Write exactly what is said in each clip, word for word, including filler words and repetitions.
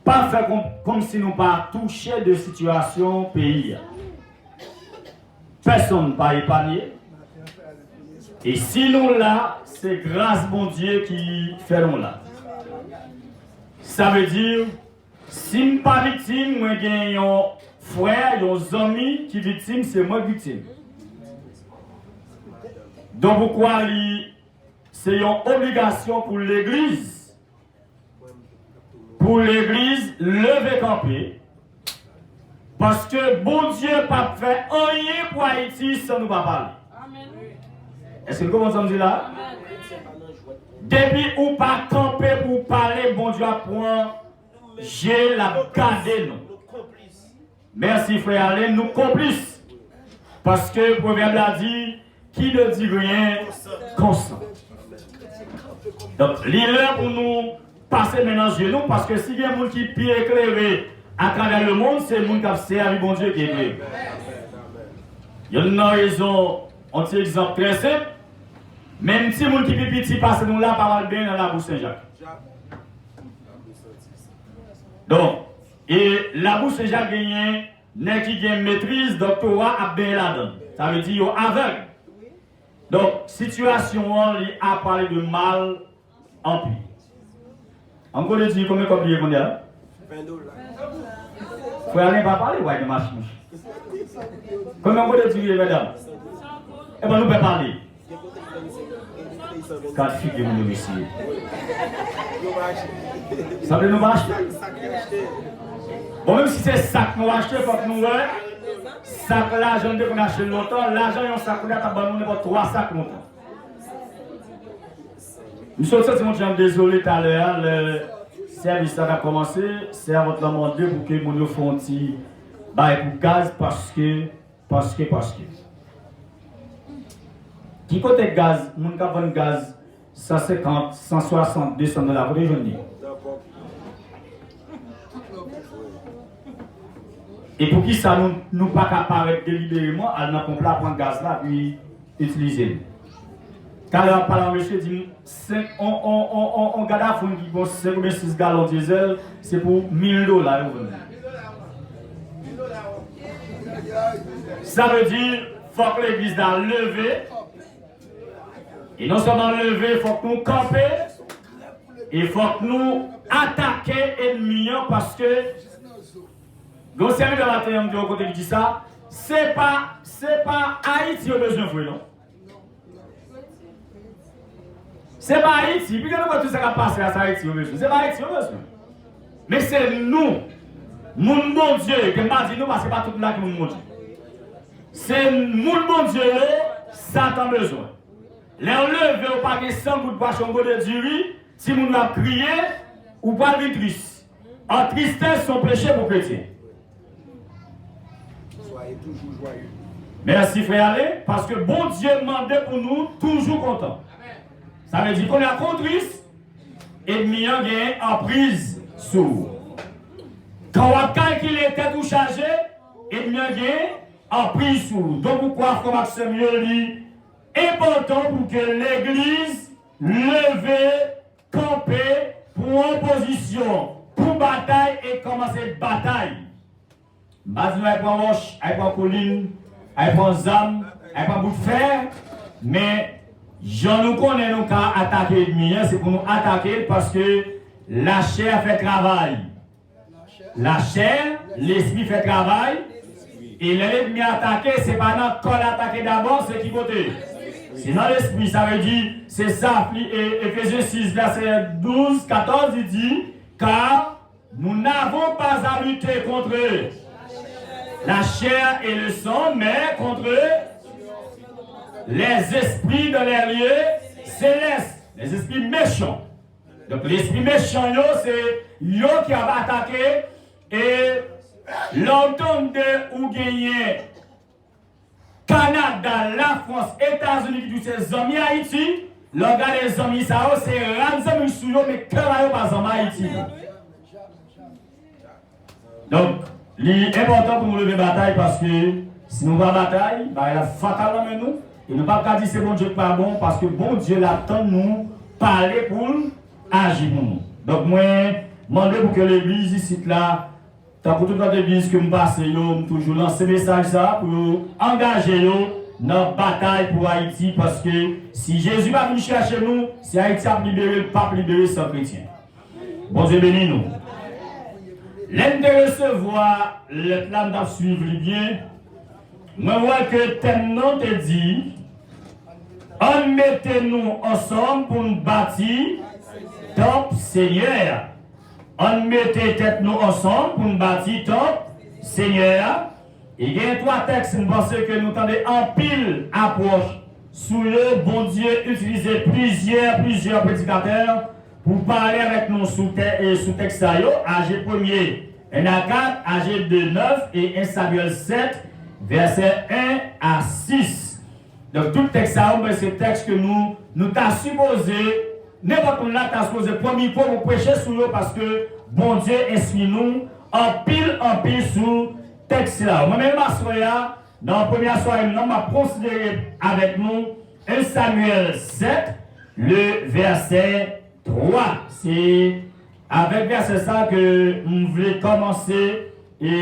Pa fè kòm, kòmsi nou pa touche de sitiyasyon peyi a. Pèsonn pa epanye. E si nou la, se gras Bondye ki fè nou la. Sa vle di, si m pa viktim, mwen gen yon frè, yon zanmi ki viktim, se mwen k viktim. Donk, ou kwè li, se yon obligasyon pou legliz, pou legliz leve kanpe, paske Bondye p ap fè anyen pou Ayiti san nou pa pale. Èske nou konprann sa m di la? Depi ou pa kanpe pou w pale, Bondye ap pran je l, l ap gade nou. Mèsi, frè Allen, nou konplis. Paske pwovèb la di, qui ne dit rien consent. Donk, li lè pou nou pase men nan zye nou, paske si gen moun ki pi eklere atravè lemonn, se moun k ap sèvi Bondye ki eklere. Youn nan rezon, yon ti egzanp trè senp, menm timoun ki pi piti pase nou la pa pral benyen nan Labou Sen Jak. Donk, e Labou Sen Jak genyen nèg ki gen metriz, doktora ap benyen ladan l. Sa vle di yo avèg. Donk, sitiyasyon an, li ap pale de mal anpil. An m kote di konbyen kòb li ye kounye a? Frè Alen pa pale, w a gen machin. Konbyen an kote di li ye, medam? Epa nou pè pale. Gad figi moun yo, mesye. Sanble nou pa achte. Bon, menm si se sak nou achte, fòk nou wè sak lajan n te konn achte l lontan. Lajan yon sak kounye a t ap ban nou nenpòt twa sak lontan. M sot santi m yon jan dezole talè a, lè sèvis la t ap kòmanse, sèvant lan mande pou ke moun yo fè yon ti bay pou gaz, paske Paske, paske. Ki kote gaz, moun k ap vann gaz san senkant, san swasant, de san dola, kote yo jwenn li? E poukisa nou, nou pa ka parèt delibereman, al nan ponp la, pran gaz la, pi itilize l? Talè m ap pale a yon mesye, di m, senk, on, on, on, on, on gadafoun ki pran senk oubyen sis galon dyezèl, se pou mil dola yo vann li. Sa vle di, fòk legliz la leve, e non sèlman leve, fòk nou kanpe, e fòk nou atake ènmi an, paske gen yon sèvitè maten an, m te yon kote ki di sa, se pa, se pa Ayiti yo bezwen vre, non. Se pa Ayiti, piga nou wè tout sa k ap pase a, se Ayiti yo bezwen. Se pa Ayiti yo bezwen. Men se nou, moun Bondye, ke m pa di nou, paske pa tout moun la ki moun Bondye. Se moun Bondye yo, Satan bezwen. Lè w leve, ou pa gen san goud pou achte yon gode diri, timoun yo ap kriye, ou pral vin tris. An tristès se yon peche pou kretyen. Mèsi, frè Ale, paske Bondye mande pou nou toujou kontan. Sa vle di, kounye a kon tris, ènmi an gen anpriz sou ou. Kan w ap kalkile tèt ou chaje, ènmi an gen anpriz sou ou. Donk, ou kwè, frè m ak sè m yo, li enpòtan pou ke legliz leve kanpe, pran pozisyon pou batay e kòmanse batay. M pa di nou al pran wòch, al pran kolin, al pran zam, al pran bout fè, men jan nou konnen nou ka atake ènmi an, se pou nou atake l paske lachè fè travay. Lachè, lespri fè travay. E lè lènmi atake, se pa nan kò l atake dabò, se ki kote? Se nan lespri. Sa vle di, se sa, e, Efezyen sis, vèsè douz, katòz, li di, car nous n'avons pas à lutter contre la chair et le sang, mais contre les esprits dans les lieux célestes, les esprits méchants. Donk, lespri mechan yo, se yo ki ap atake. E lè w tande ou genyen Kanada, Lafrans, Etazini ki di w se zanmi Ayiti, lè w gade zanmi sa yo, se ran zanmi sou yo, men kè pa yo pa zanmi Ayiti. Donk, li enpòtan pou nou leve batay, paske si nou pa batay, bagay la fatal nan men nou. E nou p ap ka di se Bondye k pa bon, paske Bondye l ap tann nou pale pou l aji pou nou. Donk, mwen, mande pou ke legliz isit la, tankou tout lòt legliz ke m pase yo, m toujou lanse mesaj sa a pou yo angaje yo nan batay pou Ayiti, paske si Jezi pa vin chèche nou, si Ayiti ap libere, l p ap libere san kretyen. Bondye beni nou. Lè m te resevwa lèt la, m t ap swiv li byen. Mwen wè ke tèm nan te di, ann mete nou ansanm pou n bati tanp Senyè a. Ann mete tèt nou ansanm pou n bati tanp Senyè a. E gen twa tèks, m panse ke nou tande anpil apwòch sou yo. Bondye itilize plizyè, plizyè predikatè pou pale avèk nou sou tè-, e sou tèks sa yo. Aje premye, en a kat, Aje de, nèf, e en Samyèl sèt, vèsè en a sis. Donk, tout tèks sa yo, men se tèks ke nou, nou ta sipoze, nenpòt moun la ta sipoze pran mikwo pou preche sou yo, paske Bondye enstwi nou anpil, anpil sou tèks la. Mwen menm, aswè a, nan premye asware m nan, m ap konsidere avèk nou en Samyèl sèt, le vèsè twa. Se avèk vèsè sa ke m vle kòmanse e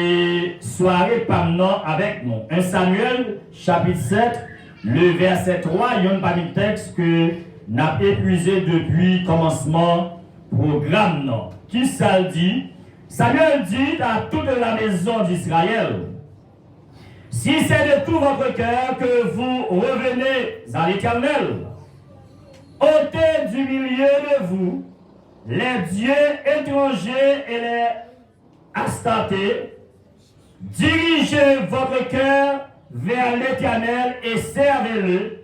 sware pa m nan avèk nou. En Samyèl, chapit sèt, le vèsè twa, yonn pami tèks ke n ap epuize depi kòmansman pwogram nan. Kisa l di? Samyèl dit à toute la maison d'Israël, si c'est de tout votre cœur que vous revenez à l'Éternel, ôtez du milieu de vous les dieux étrangers et les Astarté, dirigez votre cœur vers l'Éternel et servez-le,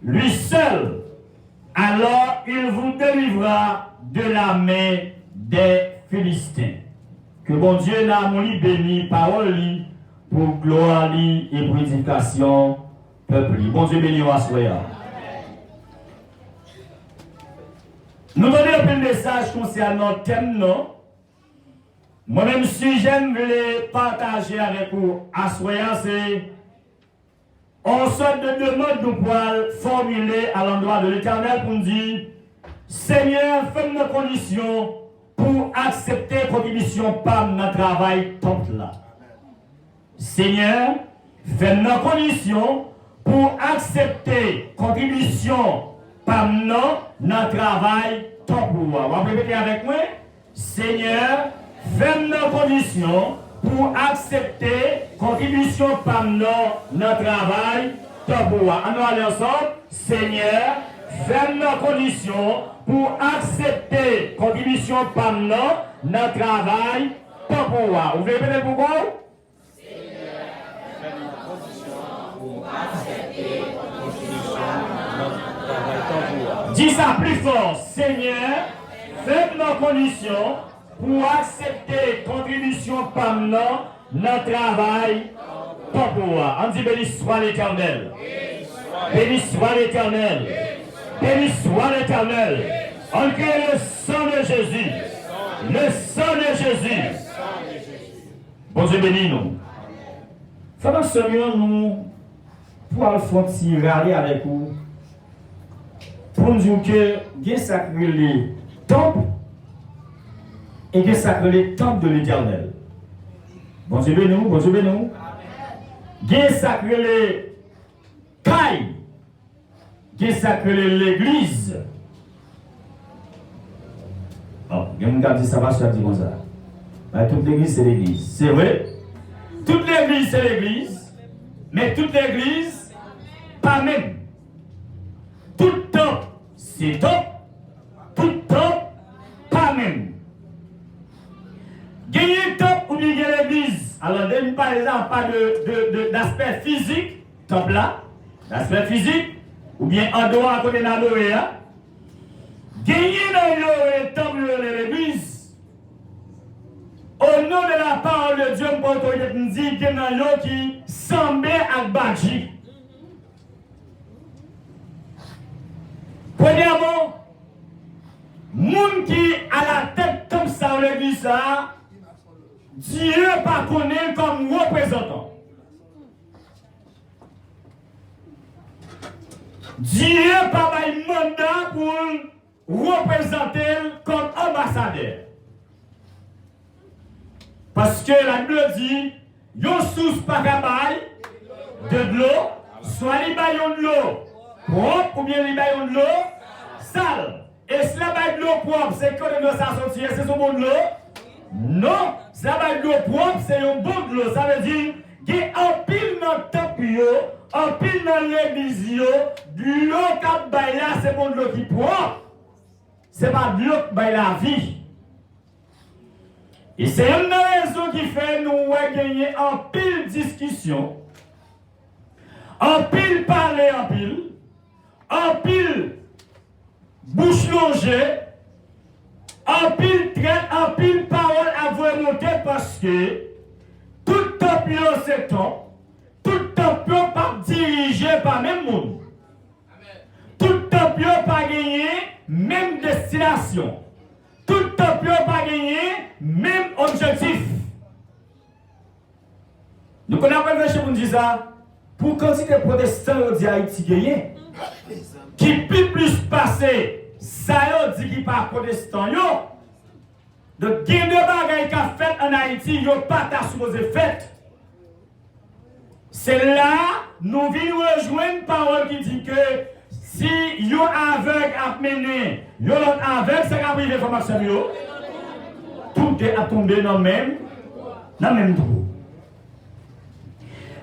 lui seul. Alors il vous délivrera de la main des Philistins. Ke Bondye nan amou li beni pawòl li pou glwa li e pou edifikasyon pèp li. Bondye beni w aswè a. Nou tande anpil mesaj konsènan tèm nan. Mwen menm, sijè m vle pataje avèk ou aswè a, se yon sòt de demann nou pral fòmile alandwa de Letènèl pou n di, Senyè, fè m nan kondisyon pou aksepte kontribisyon pa m nan travay tanp la. Senyè, fè m nan kondisyon pou aksepte kontribisyon pa m nan, nan travay tanp ou a. W ap repete avèk mwen, Senyè, fè m nan kondisyon pou aksepte kontribisyon pa m nan, nan travay tanp ou a. Ann nou ale ansanm. Senyè, fè m nan kondisyon pou aksepte kontribisyon pa m nan, nan travay tanp ou a. Ou vle repete l pou kò w? Di sa pli fò, Senyè, fè m nan kondisyon pou aksepte kontribisyon pa m nan, nan travay tanp ou a. Ann di, Béni soit l'Éternel. Béni soit l'Éternel. Béni soit l'Éternel. Ann kriye, Le sang de Jésus. Le sang de Jésus. Bondye beni nou. Frè m ak sè m yo, nou pral fè yon ti rale avèk ou pou n di w ke gen sa k rele tanp e gen sa k rele tanp de Letènèl. Bondye beni w, Bondye beni w. Gen sa k rele kay. Gen sa k rele legliz. Bon, gen moun k ap di sa, pastè ap di konsa. Bay tout legliz se legliz. Se vre. Tout legliz se legliz. Men tout legliz pa menm. Tout tanp se tanp. Tout tanp pa menm. Genyen tanp oubyen gen legliz. Alò, lè n pale la, n pa de, de, de, daspè fizik tanp la, daspè fizik, oubyen andwa kote n adore a. Genyen nan yo, e tanp yo rele legliz. Au nom de la parole de Dieu, m pran otorite pou m di, gen nan yo ki sanble ak badji. Premyèman, moun ki alatèt tanp sa yo, legliz sa a, Dye pa konnen l kòm reprezantan. Dye pa bay manda pou l reprezante l kòm anbasadè. Paske Labib di, yon sous pa ka bay de dlo, swa li bay yon dlo pwòp oubyen li bay yon dlo sal. E si l ap bay dlo pwòp, se kote dlo sa soti? Èske se yon bon dlo? Non. Si l ap bay dlo pwòp, se yon bon dlo. Sa vle di, gen anpil nan tanp yo, anpil nan legliz yo, dlo k ap bay la, se bon dlo ki pwòp. Se pa dlo k bay lavi. E se youn nan rezon ki fè nou wè genyen anpil diskisyon, anpil pale anpil, anpil bouch lonje, anpil trèt, anpil pawòl ap voye monte, paske tout tanp yo se tanp, tout tanp yo p ap dirije pa menm moun. Tout tanp yo pa genyen menm destinasyon. Tout tanp yo pa genyen menm objektif. Nou konn ap reflechi pou n di sa, pou kantite pwotestan yo di Ayiti genyen, ki pi plis pase sa yo di ki pa pwotestan yo. Donk, gen de bagay k ap fèt ann Ayiti, yo pa ta sipoze fèt. Se la nou vin rejwenn pawòl ki di ke si yon avèg ap mennen yon lòt avèg, sa k ap rive, frè m ak sè m yo? Toude ap tonbe nan menm, nan menm twou.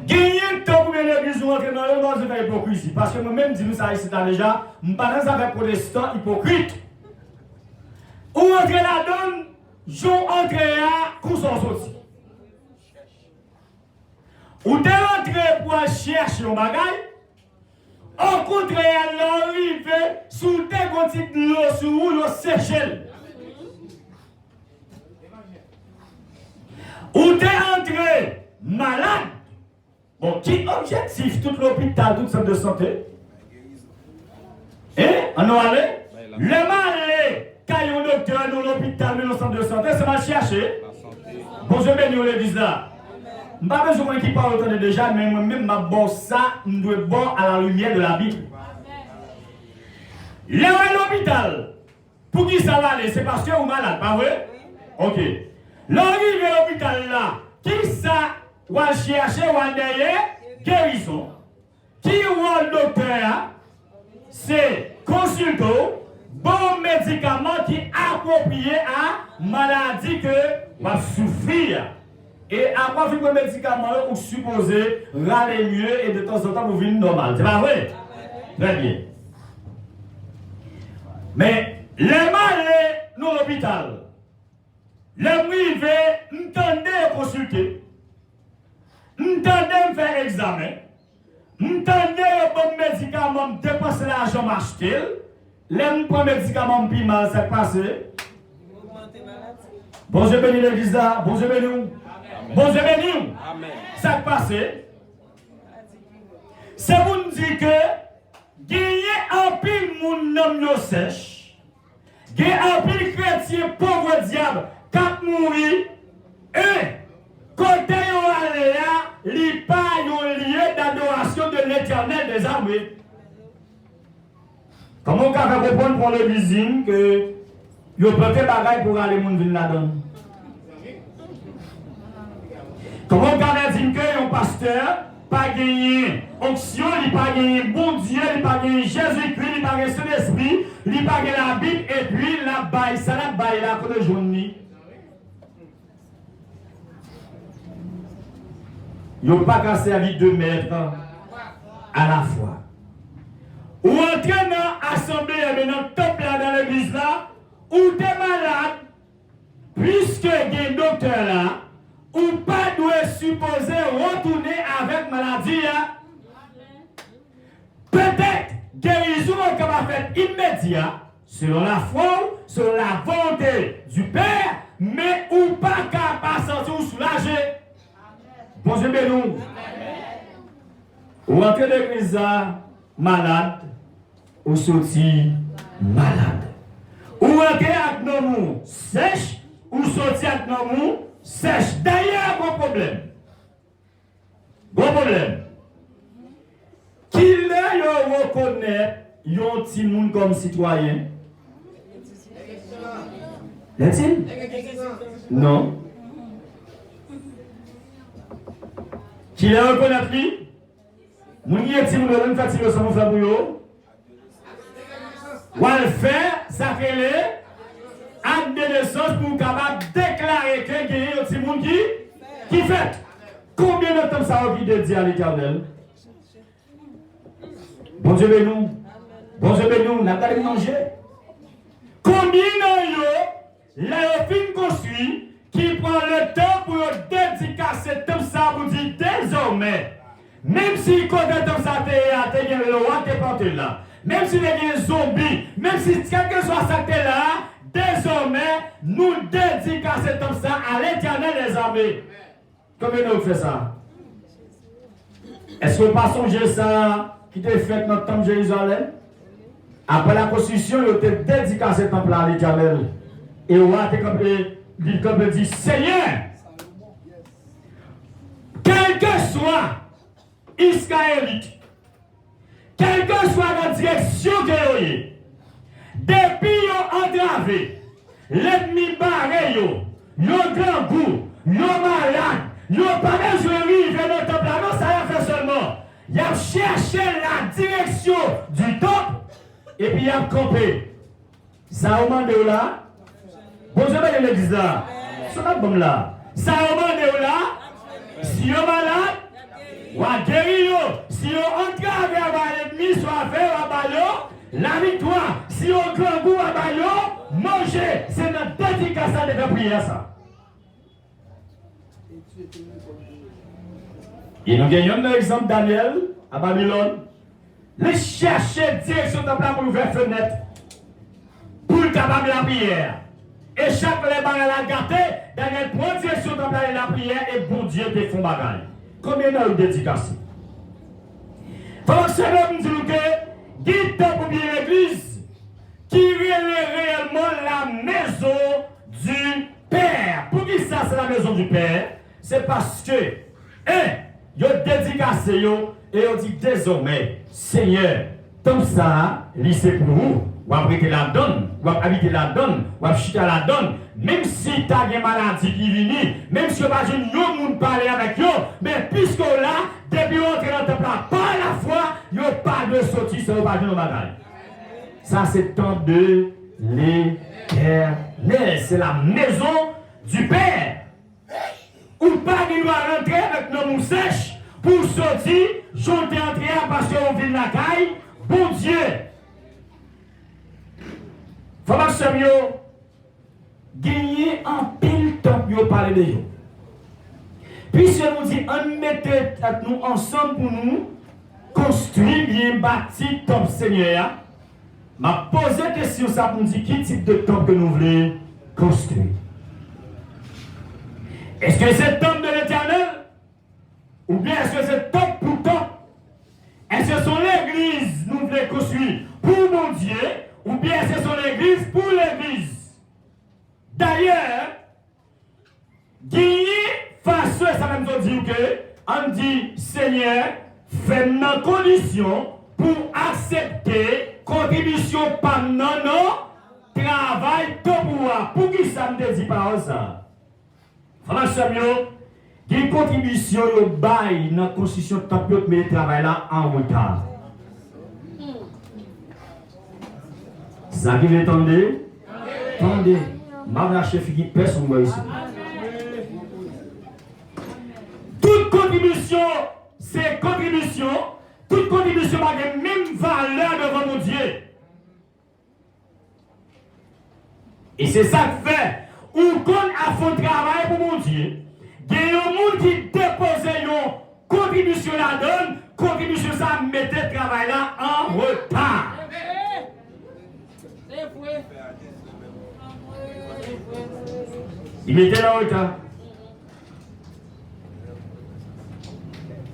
Genyen tan pou gen legliz ou antre nan yo, nou pa bezwen fè ipokrizi. Paske mwen menm, m di nou sa isit la deja, m pa nan zafè pwotestan ipokrit. Ou antre ladan l, jan w antre a, konsa w soti. Ou te antre pou al chèche yon bagay, okontrè, lè w rive, si w te gon ti dlo sou ou, yo seche l. Ou te antre malad. Bon, ki objektif tout lopital, tout sant de sante? Hein? Ann nou ale? Lè m ale kay yon doktè, nan lopital, nan sant de sante, se m al chèche. Bondye beni w, legliz la. M pa bezwen konnen ki pawòl ou tande deja, men mwen menm, m ap ba w sa m dwe ba w à la lumière de la Bible. Lè w al lopital, poukisa w ale? Se paske ou malad, pa vre? Ok. Lè w rive lopital la, kisa w al chèche? W al dèyè gerizon. Ki wòl doktè a? Se konsilte w, ba w medikaman ki apwopriye a maladi ke w ap soufri a. E apre w fin pran medikaman yo, ou sipoze rale mye e detanzantan pou vin nòmal. Se pa vre? Trè byen. Men, lè m ale nan lopital, lè m rive, m tande yo konsilte. M tande m fè egzamen. M tande yo ban m medikaman, m depanse lajan, m achte l. Lè m pran medikaman, m pi mal, sa k pase? Bondye beni legliz la, Bondye beni w. Bondye beni w. Sa k pase? Se pou n di ke genyen anpil moun nanm yo sèch. Gen anpil kretyen pòv dyab k ap mouri, e kote yo ale a, li pa yon lye d'adorasyon de Letènèl dèzame. Kòman w ka fè konprann pou yon legliz ke yo plante bagay pou rale moun vin ladan l? Kòman w ka fè di m ke yon pastè pa genyen onksyon, li pa genyen Bondye, li pa genyen Jezikri, li pa gen Sentespri, li pa gen Labib, epi l ap bay, sa l ap bay la, kote l jwenn li? Yo pa ka sèvi de mèt alafwa. Ou antre nan asanble, ebyen nan tanp la, nan legliz la, ou te malad, piske gen doktè la, ou pa dwe sipoze retounen avèk maladi a. Petèt, gerizon an kapab fèt imedya, selon lafwa w, selon la volonte du Père, men ou pa ka pa santi w soulaje. Bondye beni w. Ou antre legliz la malad, ou soti malad. Ou antre ak nanm ou sèch, ou soti ak nanm ou sèch. Dayè, gon pwoblèm. Gon pwoblèm. Kilè yo rekonèt yon timoun kòm sitwayen? Lètil? Non. Kilè yo rekonèt li? Moun ki gen timoun yo, lè n fè ti leson pou fè pou yo, w al fè sa k rele ak de nesans pou w kapab deklare ke genyen yon timoun ki, ki fèt. Konbyen nan tanp sa yo ki dedye a Letènèl? Bondye beni w. Bondye beni w. N ap gade m nan je. Konbyen nan yo, lè yo fin konstwi, ki pran letan pou yo dedikase tanp sa a pou di dezòmè, menm si kote tanp sa a te ye a te gen lwa ki te plante l la, menm si te gen zonbi, menm si kèlkeswa sa k te la a, dezòmè, nou dedikase tanp sa a Letènèl dèzame. Konbyen nan yo k fè sa? Èske w pa sonje sa ki te fèt nan tanp Jerizalèm? Apre la konstriksyon, yo te dedikase tanp la a Letènèl. E wa te kanpe, li kanpe di, Senyè, kèlkeswa Izrayelit, kèlkeswa nan direksyon ke yo ye, depi yo antrave, lènmi bare yo, yo grangou, yo malad, yo pa bezwen rive nan tanp la, non, sa y ap fè sèlman, y ap chèche la direction du temple, epi y ap kanpe. Sa yo mande w la, Bondye beni legliz la. Sa n ap ban m la. Sa yo mande w la, si yo malad, w a geri yo. Si yo antrave anba lènmi, swa fè w a ba yo laviktwa. Si yo grangou, w a ba yo manje. Se nan dedikasyon de fè priyè sa. E nou gen yonn nan egzanp Danyèl a Babilòn. Li chèche direksyon tanp la pou l ouvè fenèt, pou l kapab lapriyè. E chak lè bagay la gate, Danyèl pran direksyon tanp la, li lapriyè, e Bondye te fè yon bagay. Konbyen nan yo dedikase? Fò m sere m di nou ke gen tanp oubyen legliz ki rele reyèlman la maison du Père. Poukisa se la maison du Père? Se paske, en, yo dedikase yo e yo di dezòmè, Senyè, tanp sa a, li se pou ou. W ap rete ladan l, w ap abite ladan l, w ap chita ladan l. Menm si ta gen maladi ki vini, menm si yo pa jwenn yon moun pale avèk yo, men piske w la, depi yo antre nan tanp la pa lafwa, yo pa dwe soti san yo pa jwenn yon bagay. Sa se tanp de Letènèl. Se la maison du Père. Ou pa gen dwa rantre avèk nanm ou sèch pou w soti jan w te antre a paske w vin lakay Bondye. Frè m ak sè m yo, genyen anpil tanp yo pale de yo. Piske nou di, ann mete tèt nou ansanm pou nou konstwi byen bati tanp Senyè a, m ap poze kesyon sa pou m di ki tip de tanp ke nou vle konstwi. Èske se tanp de Letènèl? Oubyen èske se tanp pou tanp? Èske se yon legliz nou vle konstwi pou Bondye? Oubyen èske se yon legliz pou legliz? Dayè, genyen fason, e sa menm zòt di w ke, ann di, Senyè, fè m nan kondisyon pou aksepte kontribisyon pa m nan, nan travay tanp ou a. Poukisa m te di pawòl sa a? Frè m ak sè m yo, gen kontribisyon yo bay nan konstriksyon tanp yo k mete travay la an reta. Sa ki vle tande, tande. M ap rache figi pèsonn bò isi. Tout kontribisyon se kontribisyon. Tout kontribisyon pa gen menm valè devan Bondye. E se sa k fè, ou konn ap fè yon travay pou Bondye, gen yon moun ki depoze yon kontribisyon ladan l, kontribisyon sa a mete travay la an reta. Li mete l an reta.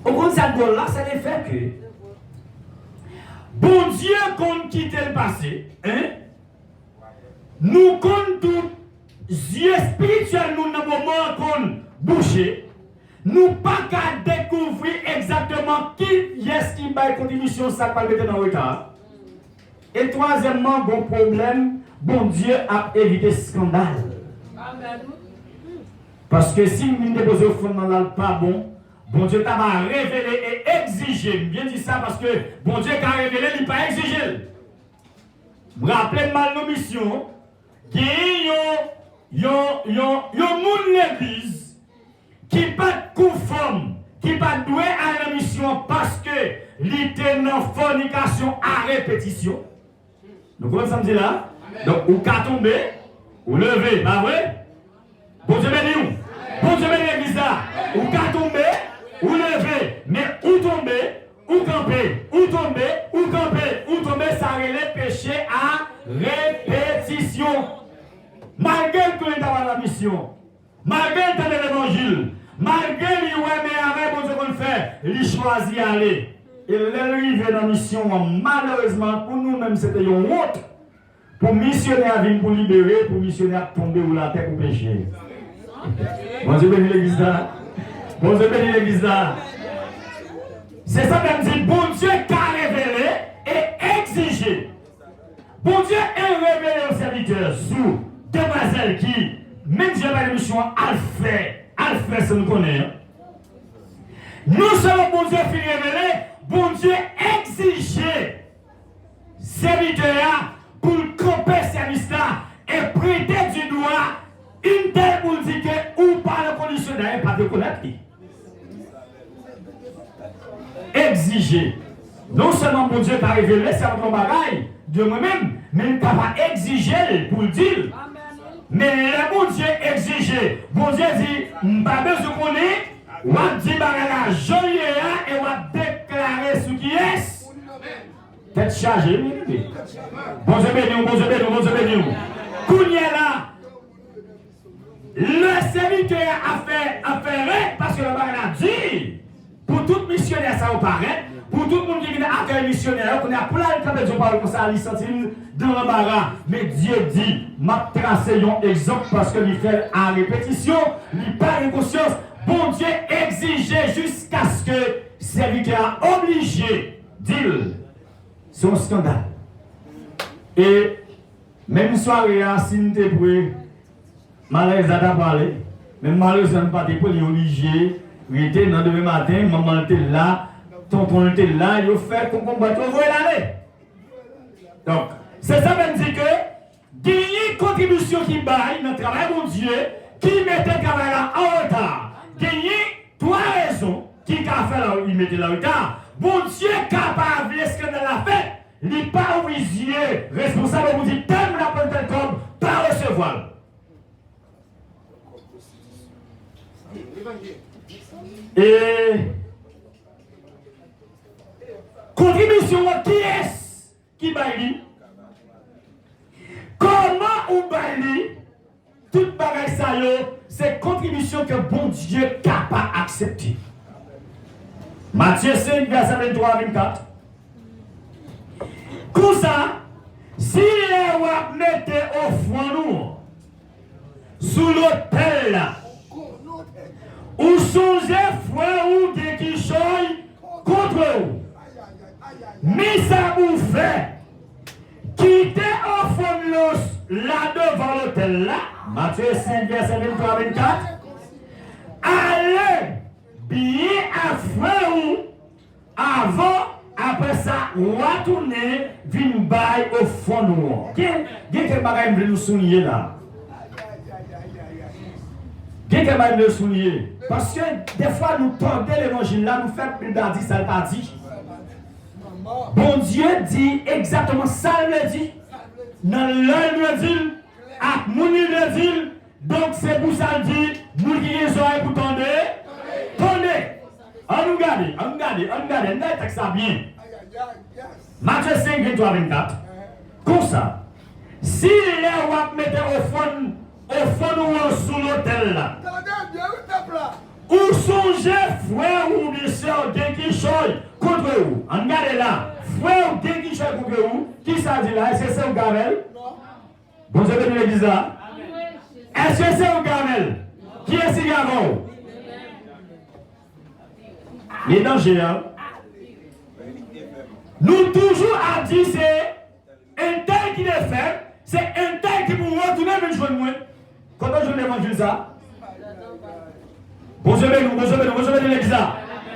Ou konn sa k dwòl la, se lefètke Bondye konn kite l pase, en? Nou konn tou, zye espirityèl nou nan moman an konn bouche, nou pa ka dekouvri egzakteman kiyès ki bay kontribisyon sa k pral mete nan reta a. E twazyèmman, gon pwoblèm, Bondye ap evite eskandal. Paske si m vin depoze ofrann nan la, l pa bon, Bondye ta va revele e egzije. M byen di sa paske Bondye ka revele, li pa egzije l. M raple m al nan misyon, genyen yon, yon, yon, yon moun legliz ki pa t konfòm, ki pa t dwe al nan misyon an paske li te nan fònikasyon a repetisyon. Nou konprann sa m di la? Donk, ou ka tonbe, ou leve, pa vre? Bondye beni w. Bondye beni legliz la. Ou ka tonbe, ou leve, men ou tonbe, ou kanpe, ou tonbe, ou kanpe, ou tonbe, sa rele peche a repetisyon. Malgre l konnen l ta pral nan misyon, malgre l tande levanjil, malgre li wè men avè Bondye konn fè, li chwazi ale. E lè l rive nan misyon an, malerezman, pou nou menm, se te yon wont pou misyonè a vin pou libere, pou misyonè a tonbe ou l atè pou peche. Bondye beni legliz la. Bondye beni legliz la. Se sa menm di, Bondye ka revele e egzije. Bondye e revele yon sèvitè sou demwazèl ki, menm jan pa de misyon an, al fè, al fè sa nou konnen an. Non sèlman Bondye fin revele, Bondye egzije sèvitè a pou l kanpe sèvis la e pwente di dwa yon tèl pou l di ke ou pa nan kondisyon, dayè pa rekonèt li. Egzije. Non sèlman Bondye ka revele sèvant yon bagay de mwen menm, men li ka pa egzije l pou l di l. Men lè Bondye egzije, Bondye di, m pa bezwen konnen, w ap di bagay la jan l ye a e w ap deklare sou kiyès. Tèt chaje, wi, wi. Bondye beni w, Bondye beni w, Bondye beni w. Kounye a la, lè sèvitè a ap fè, ap fè règ, paske lè bagay la di, pou tout misyonè sa yo parèt, pou tout moun ki vin akèy misyonè yo, kounye a pou l al kanpe di yon pawòl konsa, li santi l nan lanbara. Men Dye di, m ap trase yon egzanp paske li fè l a repetisyon, li pa gen konsyans. Bondye egzije jiskaske sèvitè a oblije di l. Se yon eskandal. E menm sware a, si m te pre, Malerèz la ta prale, men malerezman li pa te pre, li oblije rete nan demen maten, manman l te la, tonton l te la, yo fè konkonbat, yo voye l ale. Donk, se sa menm di ke genyen kontribisyon ki bay nan travay Bondye, ki mete travay la an reta. Genyen twa rezon ki ka fè la, li mete l an reta. Bondye ka pa vle eskandal la fèt, li pa ouvri zye responsab pou di tèl moun ap pran tèl kòb, pa resevwa l. E kontribisyon an, kiyès ki bay li? Kòman ou bay li? Tout bagay sa yo, se kontribisyon ke Bondye ka pa aksepte. Matye senk, vèsè venntwa a vennkat. Konsa, si lè w ap mete ofrann ou an sou lotèl la, ou sonje frè ou gen kichòy kont ou, men sa pou w fè, kite ofrann ou la devan lotèl la, Matye senk, vèsè venntwa a vennkat, ale byen ak frè ou, avan, apre sa, w a tounen vin bay ofrann ou an. Gen, gen kèk bagay m vle nou souliye la. Gen kèk bagay m vle nou souliye. Paske, dèfwa, nou tòde levanjil la, nou fè Bib la di sa l pa di. Bondye di egzakteman sa l vle di, nan lè l vle di l, ak moun li vle di l, Donk, se pou sa l di, moun ki gen zòrèy pou tande, tande. Ann nou gade, ann nou gade, ann nou gade, ann gade tèks la byen. Matye senk, venntwa, vennkat. Konsa, si lè w ap mete ofrann, ofrann ou an sou lotèl la, ou sonje frè ou oubyen sè w gen kichòy kont ou. Ann gade la. Frè w gen kichòy kont ou. Kisa l di la? Èske se ou k avè l? Bondye beni legliz la. Èske se ou k avè l? Kiyès ki avè w? Li danje a. Nou toujou ap di se entèl ki te fè m, se entèl ki pou retounen vin jwenn mwen. Kote w jwenn levanjil sa? Bondye beni w, Bondye beni w, Bondye beni legliz la.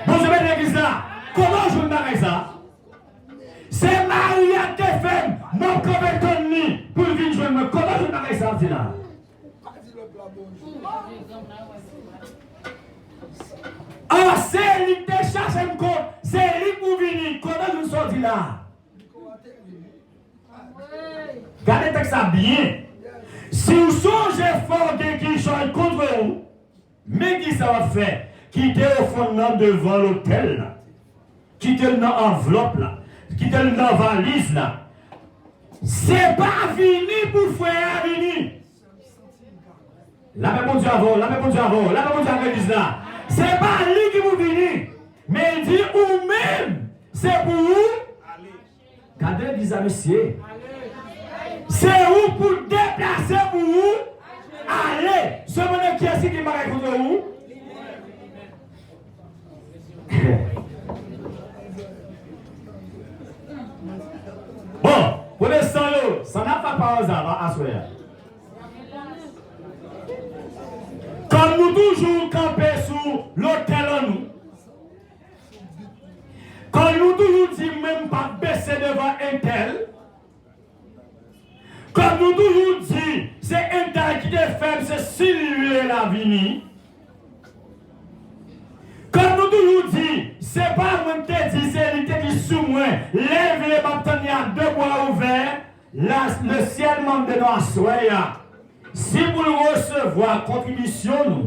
Bondye beni legliz la. Kote w jwenn bagay sa? Se Maria te fè m, m ap kanpe tann li pou l vin jwenn mwen. Kote w jwenn bagay sa ap di la? An, se li k te chache m kont, se li k pou vini. Kote w jwenn sa w di la? Gade tèks sa byen. Si w sonje fè w gen kichòy kont ou, men ki sa w ap fè? Kite ofrann nan devan lotèl la. Kite l nan anvlòp la. Kite l nan valiz la. Se pa vini pou frè a vini. Lapè Bondye avè w, lapè Bondye avè w, lapè Bondye avè legliz la. Se pa li ki pou vini, men l di ou menm, se pou ou. Gade legliz la, mesye. Se ou pou deplase pou ou ale. Sepandan, kiyès ki gen bagay kont ou? Bon, pwotestan yo, sa n ap fè ak pawòl sa a aswè a. Kòm nou toujou kanpe sou lotèl an nou, kòm nou toujou di, mwen m p ap bese devan entèl, kòm nou toujou di, se entèl ki te fè m, se si l vle l a vini. Kòm nou toujou di, se pa mwen k te di, se li k te di sou mwen, lè l vle m ap tann li ak de bra ouvè, la, lesyèl mande nou aswè a. Si pou l resevwa kontribisyon nou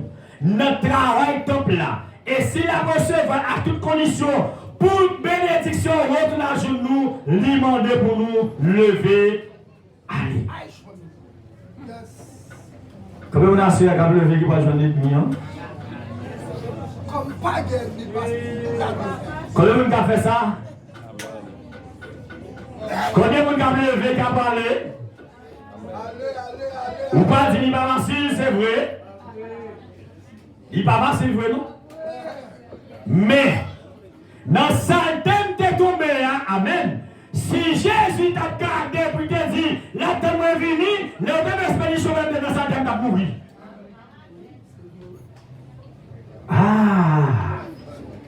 nan travay tanp la, e si l ap resevwa l ak tout kondisyon pou benediksyon retounen a joun nou, li mande pou nou leve ale. Konbyen moun aswè a k ap leve ki pral jwenn lènmi an? Konbyen moun k ap fè sa? Konbyen moun k ap leve k ap ale? Ou pa di li pa fasil, se vre. Li pa fasil vre non. Men, nan salte m te tonbe a, amèn, si Jezi t ap gade pou l te di, l ap tann mwen vini, lè yo te mete l sou pye, m te nan salte m t ap mouri. Ah!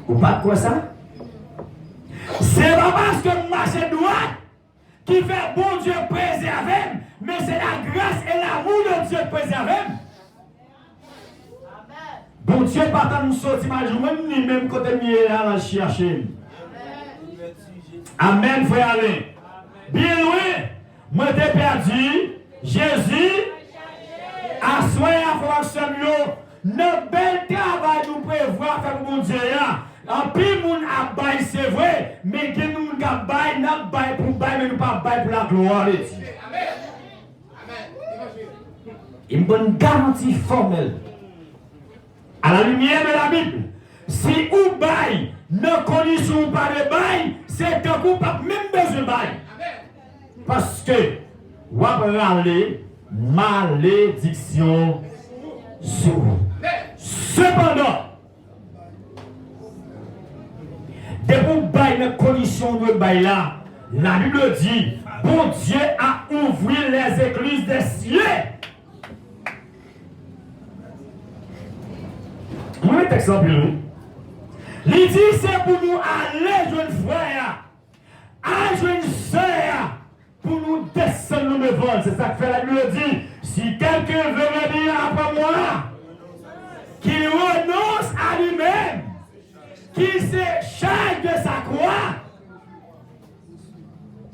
Ou pa t kwè sa? Se pa paske m mache dwat ki fè Bondye prezève m, men se lagras e lamou de Dye k prezève m. Bondye pa tann m soti m al jwenn li menm kote m ye a, l al chache m. Amèn, frè Alen. Byen lwen, mwen te pèdi, Jezi, aswè a, frè ak sè m yo, nan bèl travay nou prevwa fè pou Bondye a, anpil moun ap bay, se vre, men gen moun k ap bay, n ap bay pou bay, men nou p ap bay pou laglwa de Dye. E m ban n garanti fòmèl. À la lumière de la Bible, si ou bay nan kondisyon ou pa dwe bay, se tankou w p ap menm bezwen bay. Paske w ap rale malediksyon sou ou. Sepandan, depi w bay nan kondisyon w dwe bay la, Labib di, Bondye a ouvri les écluses des cieux. Mwen renmen tèks la anpil, wi. Li di se pou nou ale jwenn frè a, al jwenn sè a, pou nou desann nou devan l. Se sa k fè Labib di, si quelqu'un veut venir après moi, qu'il renonce à lui-même, qu'il se charge de sa croix.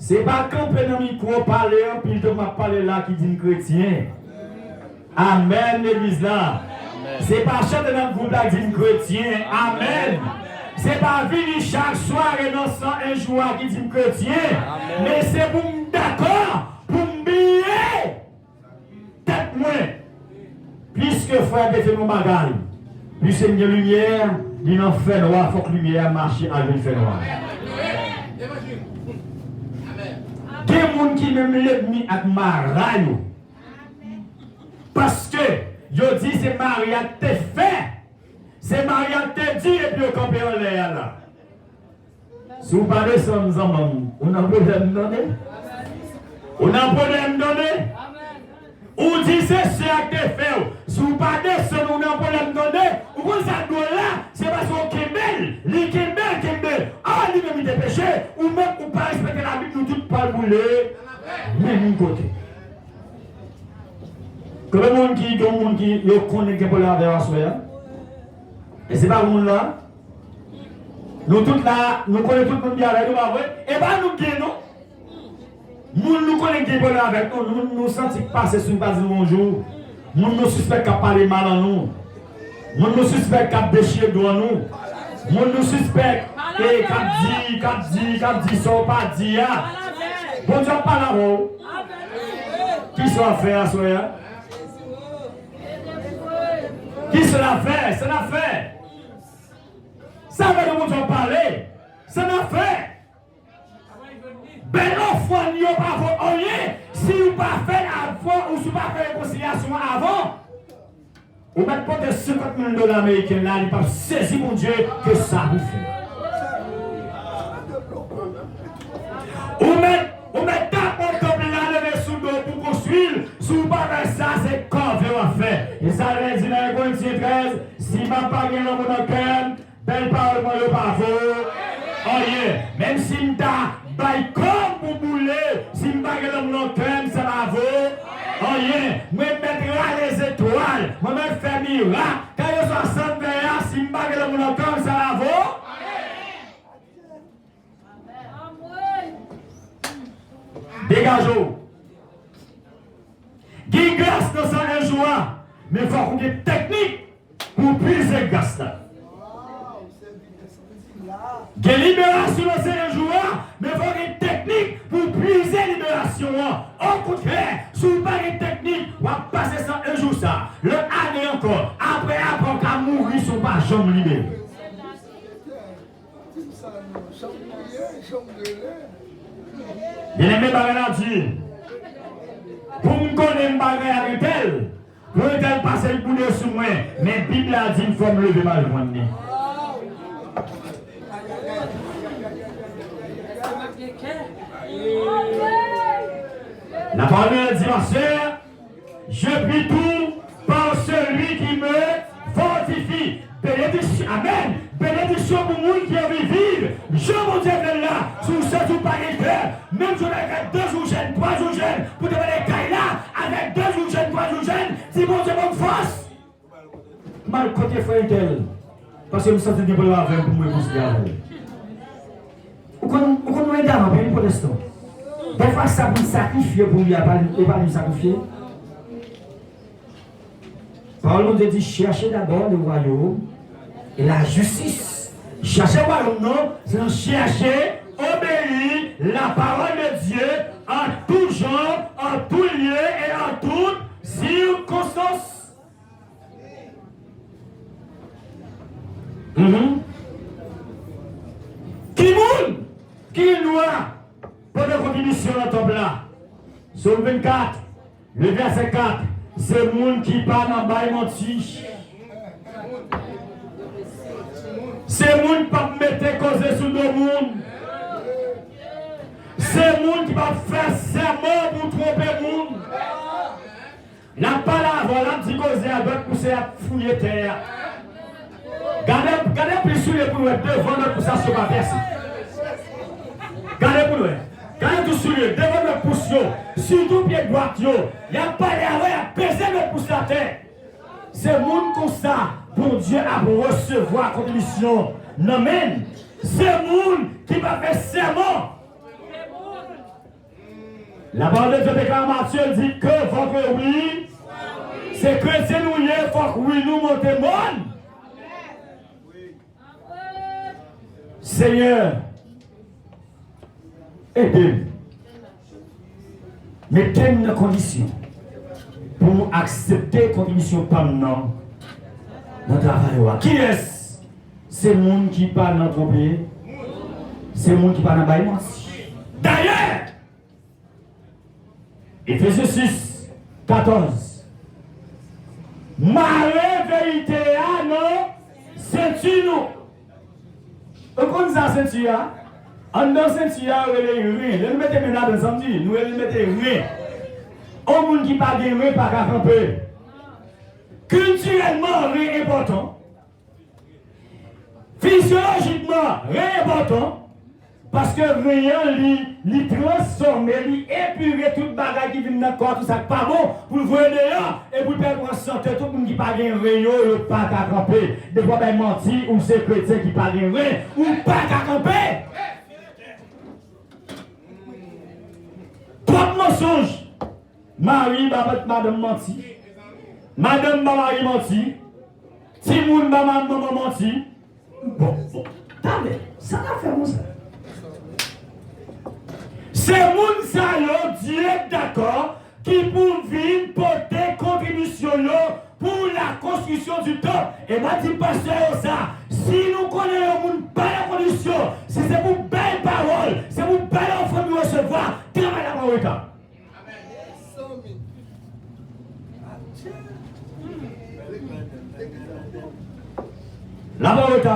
Se pa kanpe nan mikwo pale anpil tankou m ap pale la ki di m kretyen. Amèn, legliz la. Se pa chante nan gwoup la ki di m kretyen. Amèn. Se pa vini chak sware nan san en jou a ki di m kretyen. Men se pou m dakò, pou m bliye tèt mwen. Pliske frè te fè yon bagay, pliske m gen limyè, li nan fènwa, fòk limyè a mache al jwenn fènwa. Gen moun ki menm lènmi ak mara yo. Paske yo di se Maria k te fè, se Maria k te di epi yo kanpe anlè a la. Si w pa desann zanmanm, ou nan pwoblèm tande. Ou nan pwoblèm tande. Ou di se sè a k te fè w. Si w pa desann, ou nan pwoblèm, tande. Ou konn sa dwòl la? Se paske w kenbe l. Li kenbe l, kenbe l. A, li menm li te peche. Ou menm, ou pa respekte Labib, nou tout pral boule menm kote. Konbyen moun ki gen moun ki yo konnen gen pwoblèm avè yo aswè a? E se pa moun la? Nou tout la, nou konnen tout moun ki avè nou, pa vre? E pa nou k gen, non. Moun nou konnen ki gen pwoblèm avèk nou, moun nou santi k pase sou nou, pa di nou bonjou. Moun nou sispèk k ap pale mal an nou. Moun nou sispèk k ap dechire do an nou. Moun nou sispèk, e, k ap di, k ap di, k ap di sa w pa di a. Bondye ap pale avè w. Kisa w ap fè aswè a? Kisa n ap fè? Sa n ap fè? Sa vle di Bondye ap pale. Sa n ap fè? Bèl ofrann yo pa vo anyen si w pa fè l avan, ou si w pa fè rekonsilyasyon an avan. Ou mèt pote senkant mil dola ameriken la, li p ap sezi Bondye ke sa pou fè. Ou mèt, ou mèt tape tanp la, leve sou do w pou konstwi l, si w pa fè sa, se kòve w ap fè. E sa l di nan en Korentyen trèz, si m ap pa gen lanmou nan kè m, bèl pawòl mwen yo pa vo anyen. Menm si m ta bay kò m pou boule, si m pa gen lanmou nan kè m, sa pa vo anyen. Mwen mèt rale zetwal, mwen mèt fè mirak. Kèlkeswa sa m fè a, si m pa gen lanmou nan kè m, sa pa vo anyen. Degaje w. Gen gras nan san en jou a, men fòk ou gen teknik pou w puize gras la. Gen liberasyon nan san en jou a, men fòk gen teknik pou w puize liberasyon an. Okontrè, si w pa gen teknik, w ap pase san en jou sa, lòt ane ankò, apre, apre w ka mouri si w pa janm libere. Byeneme, bagay la di. Pou m konnen m pa gen ak entèl, pou entèl pase l boude sou mwen, men Bib la di m fò m leve m al jwenn li. La parole de Dieu dit, ma sœur, je puis tout par celui qui me fortifie. Benediksyon, amèn. Benediksyon pou moun ki anvi viv jan Bondye vle l la. Si w santi w pa gen kè, menm si w ta fè de jou jèn, twa jou jèn, pou te mande kay la, avèk de jou jèn, twa jou jèn, di Bondye ban m fòs. M al kote frè entèl, paske m santi l gen pwoblèm avè m pou m rekonsilye avè l. Ou konn, ou konn nou ede anpil pwotestan. Dèfwa sa pou n sakrifye pou li a, pa li, e pa li n sakrifye. Pawòl Bondye di, cherchez d'abord le royaume et la justice. Chèche wayòm nan, se nan chèche obéir la parole de Dieu en tout genre, en tout lieu et en toute circonstance. Mhm. Ki moun ki gen dwa pote kontribisyon nan tanp la? Sòm vennkat, le vèsè kat, se moun ki pa nan bay manti. Se moun k p ap mete koze sou do moun. Se moun ki p ap fè sèman pou twonpe moun. L ap pale avè w, l ap di koze a, dwèt pouse, y ap fouye tè a. Gade, gade plis sou li pou n wè devan dwèt pouse a si yo pa pèse. Gade pou n wè. Gade tou sou li, devan dwèt pouse yo, sitou pye dwat yo. Y ap pale avè w, y ap peze dwèt pouse atè. Se moun konsa Bondye ap resevwa kontribisyon nan men l. Se moun ki pa fè sèman. La parole de Dieu déclare Matthieu, il dit que votre oui, se kretyen nou ye, fòk wi nou monte mòn. Senyè, ede m. Mete m nan kondisyon pou m aksepte kontribisyon pa m nan, nan travay ou a. Kiyès? Se moun ki pa nan twonpe, se moun ki pa nan bay manti. Dayè, Efezyen sis, katòz. Mare verite a nan senti nou. Ou konn sa senti a? Anndan senti a, yo rele ren. Lè nou mete men ladan, sa m di, nou rele mete ren. Yon moun ki pa gen ren pa ka kanpe. Kiltirèlman, ren enpòtan. Fizyolojikman, ren enpòtan. Paske ren an, li, li transfòme, li epire tout bagay ki vin nan kò a, tout sa k pa bon, pou l voye deyò, e pou l pèmèt ou an sante. Tout moun ki pa gen ren yo, yo pa ka kanpe. Depi w ap bay manti, ou se kretyen ki pa gen ren, ou pa ka kanpe. Twòp mansonj. Mari ba madanm manti. Madanm ba mari manti. Timoun ba ma-, manman manti. Bon, bon, tande, sa n ap fè konsa? Se moun sa yo, Dye dakò, ki pou vin pote kontribisyon yo pou la konstriksyon di tanp. E m ap di pastè yo sa, si nou konnen yon moun pa nan kondisyon, si se pou bay pawòl, se pou bay ofrann nou resevwa, travay la pa an reta. L ap an reta.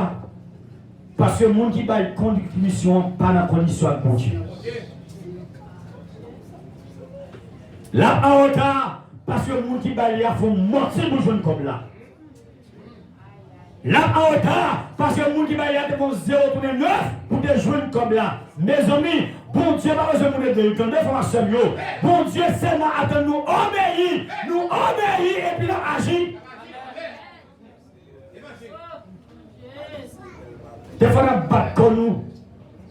Paske moun ki bay kontribisyon an pa nan kondisyon ak Bondye. L ap an reta. Paske moun ki bay li a fè w manti pou jwenn kòb la. L ap an reta, paske moun ki bay li a te fè yon zewo tounen nèf pou te jwenn kòb la. Mezanmi, Bondye pa bezwen moun ede l, tande, frè m ak sè m yo. Bondye sèlman atann nou obeyi, nou obeyi epi l ap aji. Defwa n ap bat kò nou.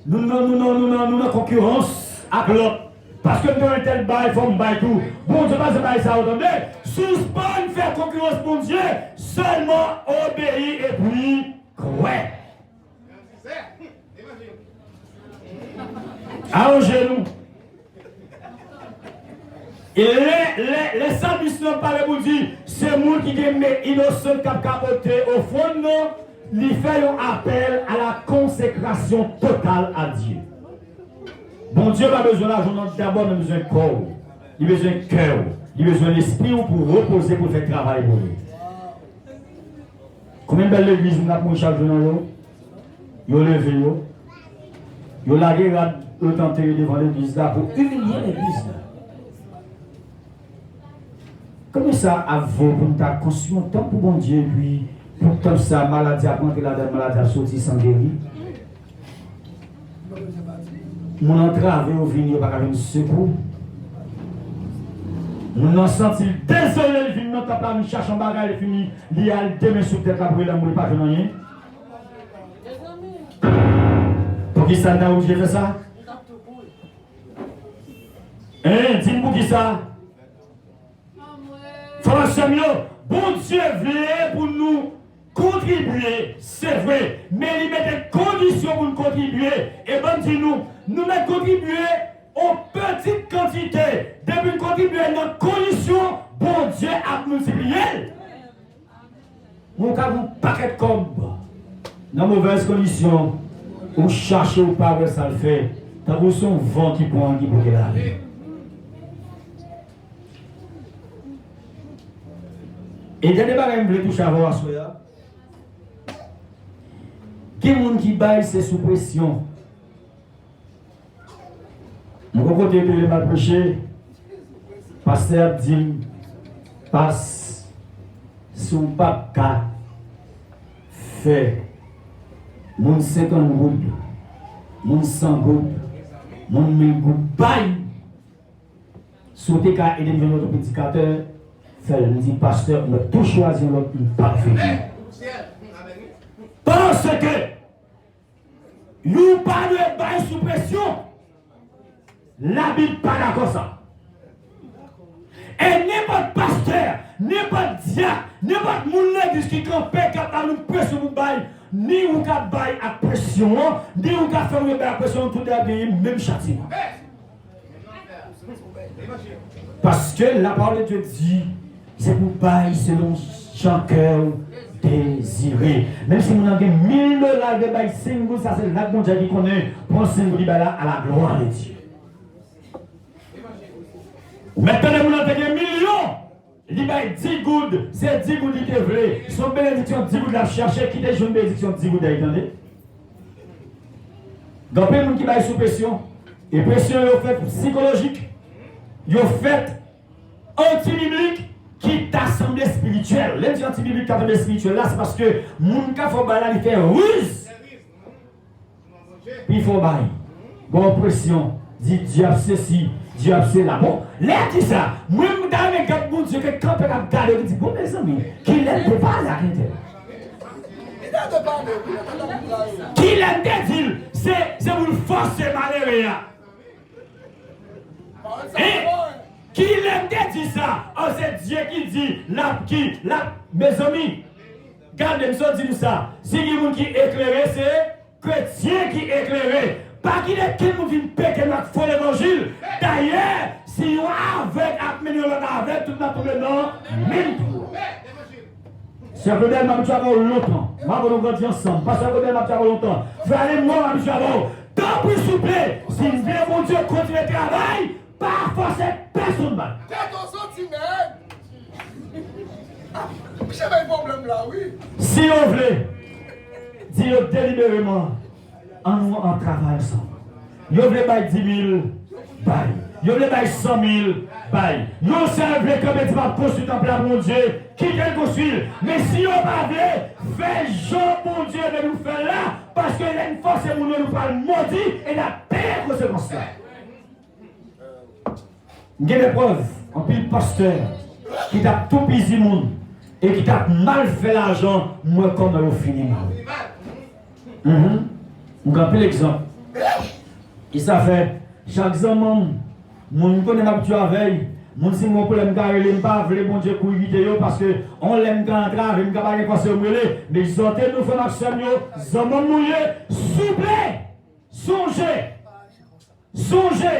Nou nan, nou nan, nou nan, nou nan konkirans ak lòt. Paske m te wè entèl bay, fò m bay tou. Bondye pa se bay sa yo, tande. Sispann fè konkirans Bondye. Sèlman obeyi epi kwè. Awo jenou. E lè, lè, lè salmis lan pale pou di, se moun ki gen men inosan k ap ka pote ofrann nan, li fè yon apèl a la konsekrasyon total a Dye. Bondye pa bezwen lajan w nan dabò, men bezwen kò w. Li bezwen kè w. Li bezwen lespri w pou repoze, pou fè travay pou li. Konbyen bèl legliz moun ap mouri chak jou nan yo? Yo leve yo. Yo lage rad yo t antere devan legliz la pou imilye legliz la. Konbyen sa ap vo pou n ta konstwi yon tanp pou Bondye, epi pou tanp sa, maladi ap rantre ladan l, maladi ap soti san geri? Moun antrave yo vini, yo pa ka jwenn sekou. Moun nan santi l dezole, l vin nan tanp la, vin chache yon bagay, li fini, li al de men sou tèt la, pou l anmwe, li pa jwenn anyen. Poukisa n ta oblije fè sa? Hein, di m poukisa? Frè m ak sè m yo, Bondye vle pou nou kontribye, se vre, men li mete kondisyon pou n kontribye. E ban m di nou, nou mèt kontribye yon pitit kantite. Depi n kontribye nan kondisyon, Bondye ap miltipliye l. Ou ka gen yon pakèt kòb nan movèz kondisyon, ou chache, ou pa wè sa l fè, tankou se yon van ki pran l, ki pote l ale. E dènye bagay m vle touche avè w aswè a, gen moun ki bay se sou presyon. Mwen gon kote ke lè m al preche, pastè ap di m, "Pas, si w p ap ka fè moun senkant goud, moun san goud, moun mil goud bay, si w te ka ede m jwenn lòt predikatè, fè l." M di, "Pastè, mwen tou chwazi yon lòt, m p ap vini." Paske Yo pa dwe bay sou presyon. Labib pa dakò sa. E nenpòt pastè, nenpòt dyak, nenpòt moun legliz ki kanpe, k ap ba nou presyon pou bay, ni ou k ap bay ak presyon an, ni ou k ap fè moun yo bay ak presyon an, tout dèyè genyen menm chatiman. Paske la parole de Dieu di, se pou bay selon jan kè w dezire. Menm si moun nan gen mil dola, l vle bay senk goud, sa se lòd Bondye ki konnen, pran senk goud li bay la, à la gloire de Dieu. Ou mèt tande moun nan te gen milyon, li bay dis goud, se dis goud li te vle. Se yon benediksyon dis goud l ap chache, kite jwenn benediksyon dis goud la, tande. Gen anpil moun ki bay sou presyon, e presyon yo fèt sikolojik, yo fèt Antibiblik ki ta sanble espirityèl. Lè m di antibiblik ta sanble espirityèl la, se paske moun k ap fè w bagay la, li fè riz. Pi fò bay. Gon presyon. Di dyab sesi, dyab sela. Bon, lè di sa, mwen m ta renmen gad Bondye ke kanpe k ap gade yo ki di, bon, mezanmi, kilè l te pale ak entèl? Kilè l te di l, se, se pou l fòse malere a? Hein? Kilè m te di sa? An, se Dye ki di, l ap ki, l ap, mezanmi, gade m sot di nou sa. Si gen moun ki eklere, se kretyen ki eklere. Pa kite kenn moun vin pete nou ak fo levanjil. Dayè, si yon avèg ap mennen yon lòt avèg, tout n ap tonbe nan menm twou a. Sè Claudel, m abitye avè w lontan. M avè w nou grandi ansanm. Pastè Claudel, m abitye avè w lontan. Frè Raymond, m abitye avè w. Tanpri, souple, si n vle Bondye kontinye travay, pa fòse pèsonn bay. Kote w soti, nèg? Ah, misye bay pwoblèm la, wi. Si yo vle, di yo delibereman, ann nou ann travay ansanm. Yo vle bay di mil, bay. Yo vle bay san mil, bay. Yo sèl vle kanpe di m ap konstwi tanp la pou Bondye, kite l konstwi l. Men si yo pa vle, fè jan Bondye vle nou fè l la, paske lè n fòse moun yo, nou pral modi e n ap peye konsekans la. M gen de prèv, anpil pastè ki t ap toupizi moun e ki t ap mal fè lajan, m wè kòman yo fini mal. Mhm. M gen anpil egzanp. Ki sa fè, chak zanmanm, moun m konnen m abitye avè y, moun si m gen yon pwoblèm, m ka rele, m pa vle Bondye kouri kite yo, paske yon lè m ka antrave, m ka pa gen fòs, yo m rele, men egzòte nou, frè m ak sè m yo, zanmanm nou ye, souple, sonje, Sonje,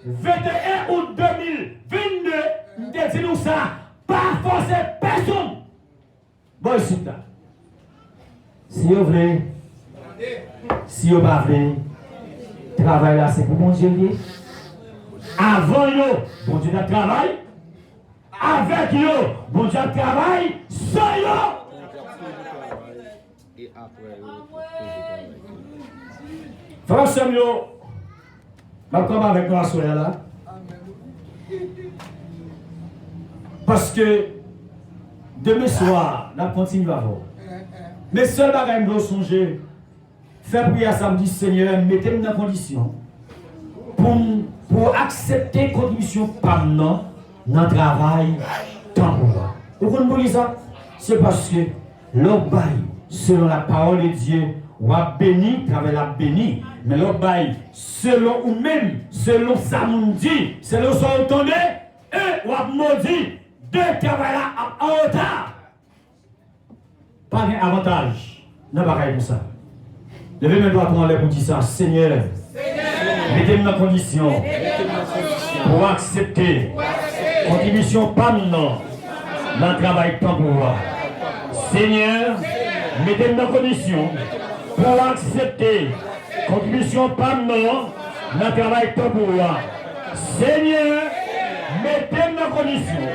venteyen out de mil vennde, m te di nou sa, pa fòse pèsonn. Bò isit la. Si yo vle, si yo pa vle, travay la se pou Bondye l ye. Avan yo, Bondye t ap travay. Avèk yo, Bondye ap travay. San yo, E apre yo toujou travay. Frè sè m yo, m ap kanpe avèk nou aswè a la. Paske demen swa, n ap kontinye avè w. Men sèl bagay m vle w sonje, fè priyè sa m di, Senyè, mete m nan kondisyon pou m, pou w aksepte kontribisyon pa m nan, nan travay tanp ou a. Ou konn poukisa? Se paske lè w bay selon la parole de Dieu, w ap beni, travay la ap beni. Men lè w bay selon ou menm, selon sa moun di, selon sa w tande, e w ap modi, de travay la ap an reta. Pa gen avantaj nan bagay konsa. Leve men dwat ou anlè pou di sa, Senyè, mete m nan kondisyon pou aksepte kontribisyon pa m nan, nan travay tanp ou a. Senyè, mete m nan kondisyon pou aksepte kontribisyon pa m nan, nan travay tanp ou a. Senyè, mete m nan kondisyon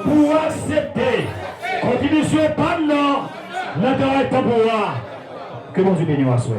pou aksepte kontribisyon pa m nan, nan travay tanp ou a. Ke Bondye beni w aswè.